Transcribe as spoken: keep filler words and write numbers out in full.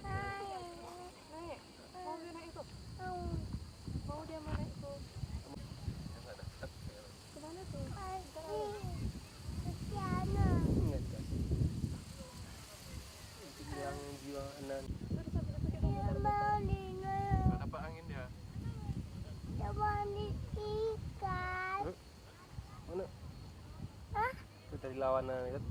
Naik. Mau dia naik tu? Mau dia mau naik tu? Ke mana tu? Ke dalam. Yang dia anak. Dia mau di dalam. Dapat angin dia. Dia mau di ikan. Mana? Hah? Tu tadi lawan, ah, kan?